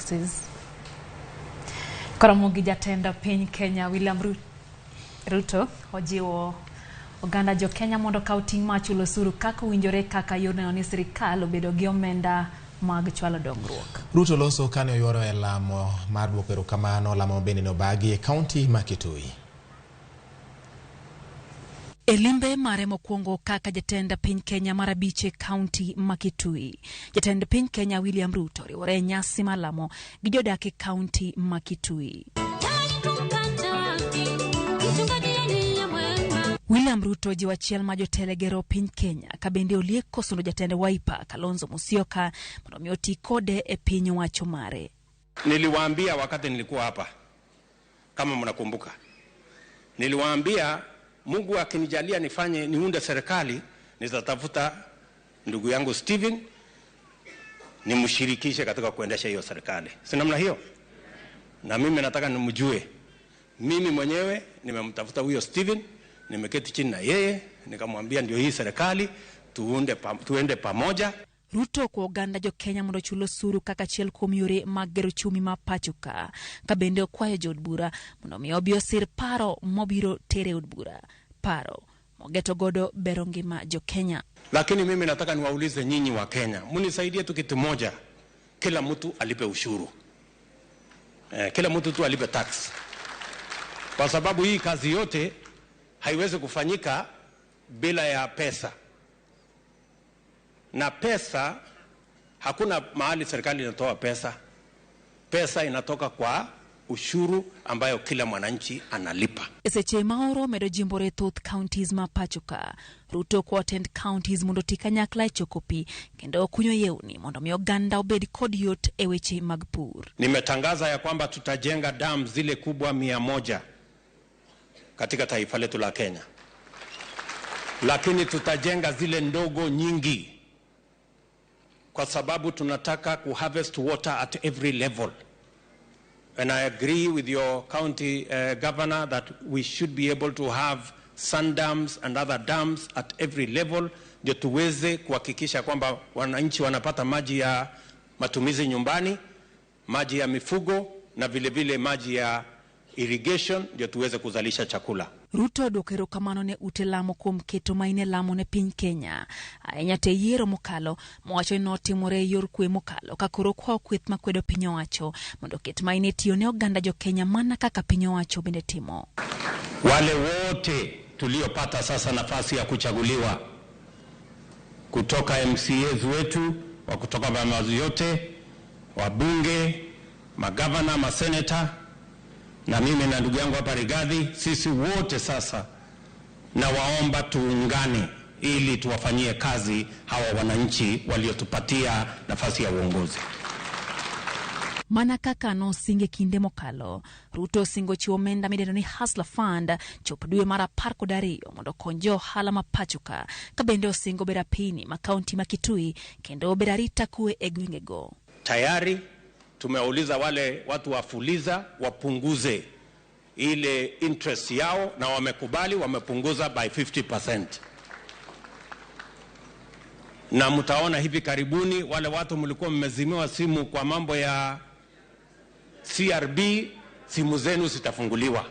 taxes. Koromo gi jatend piny Kenya William Ruto ojiwo oganda jo Kenya mondo okaw ting' mar chulo osuru kaka owinjore kaka yor neno ni sirikal obedo gi omenda mag chwalo dongruok. Ruto loso kane oyuoro e lamo mar duoko erokamano, lamo bende nobagi e kaunti ma Kitui. E limbe mare mokwongo kaka jatend piny Kenya mar abich e kaunti ma Kitui, jatend piny Kenya William Ruto oriwore e nyasi mar lamo gi jodak e kaunti ma Kitui. William Ruto jiwo achiel ma jotelo gero piny Kenya ka bende olieko sundo jatend Wiper Kalonzo Musyoka mondo mi oti kode e piny owacho mare. Niliwaambia wakati nilikuwa hapa, kama mnakumbuka, niliwaambia Mungu akinijalia nifanye niunde serikali, nitatafuta ndugu yangu Stephen nimshirikishe katika kuendesha hiyo serikali, si namna hiyo? Na mimi nataka nimjue. Mimi mwenyewe nimemtafuta huyo Stephen, nimeketi chini na yeye nikamwambia ndio hii serikali tuunde tuende pamoja. Ruto kwa oganda jo Kenya mondo ochul osuru kaka achiel kuom yore mag gero uchumi ma pacho ka, ka bende okwayo jood bura mondo mi obi osir paro mobiro tere e od bura, paro mogeto godo bero ngima jo Kenya. Lakini mimi nataka niwaulize nyinyi wa Kenya, mnisaidie tu kitu moja, kila mtu alipe ushuru. Kila mtu tu alipe tax, kwa sababu hii kazi yote haiwezi kufanyika bila ya pesa. Na pesa, hakuna mahali serikali inatoa pesa. Pesa inatoka kwa ushuru ambayo kila mwananchi analipa. E seche ma oro medo jimbore thoth counties ma pacho ka, Ruto kwa tend counties mondo oti kanyakla e choko pi kendo kunyo yewni mondo mi oganda obed kod yot e weche mag pur. Nimetangaza ya kwamba tutajenga dam zile kubwa 100 katika taifa letu la Kenya, lakini tutajenga zile ndogo nyingi, kwa sababu tunataka kuharvest water at every level. And I agree with your county governor that we should be able to have sand dams and other dams at every level, ndio tuweze kuhakikisha kwamba wananchi wanapata maji ya matumizi nyumbani, maji ya mifugo na vile vile maji ya irrigation, ndio tuweze kuzalisha chakula. Ruto odwoko erokamano ne ute lamo kuom keto maine lamo ne piny Kenya ahinya te yiero mokalo, mowacho ni notimore e yor kwe mokalo ka koro okwayo kweth makwedo piny owacho mondo oket maine tiyo ne oganda jo Kenya mana kaka piny owacho bende timo. Wale wote tuliopata sasa nafasi ya kuchaguliwa kutoka MCAs wetu wa kutoka vyama yote, wabunge, magavana, maseneta na mimi na ndugu yangu hapa Rigathi, sisi wote sasa nawaomba tuungane ili tuwafanyie kazi hawa wananchi waliotupatia nafasi ya uongozi. Mana kaka nosinge kinde mokalo, Ruto osingo chiwo omenda midendo ni Hustler Fund chop dwe mar 12 mondo okony jo ohala ma pacho ka, ka bende osingo bero apini ma kaunti ma Kitui kendo bero arita kwe e gwengego. Tayari tumewauliza wale watu wa Fuliza wapunguze ile interest yao, na wamekubali, wamepunguza by 50%. Na mtaona hivi karibuni wale watu mlikuwa mmezimiwa simu kwa mambo ya CRB, simu zenu zitafunguliwa.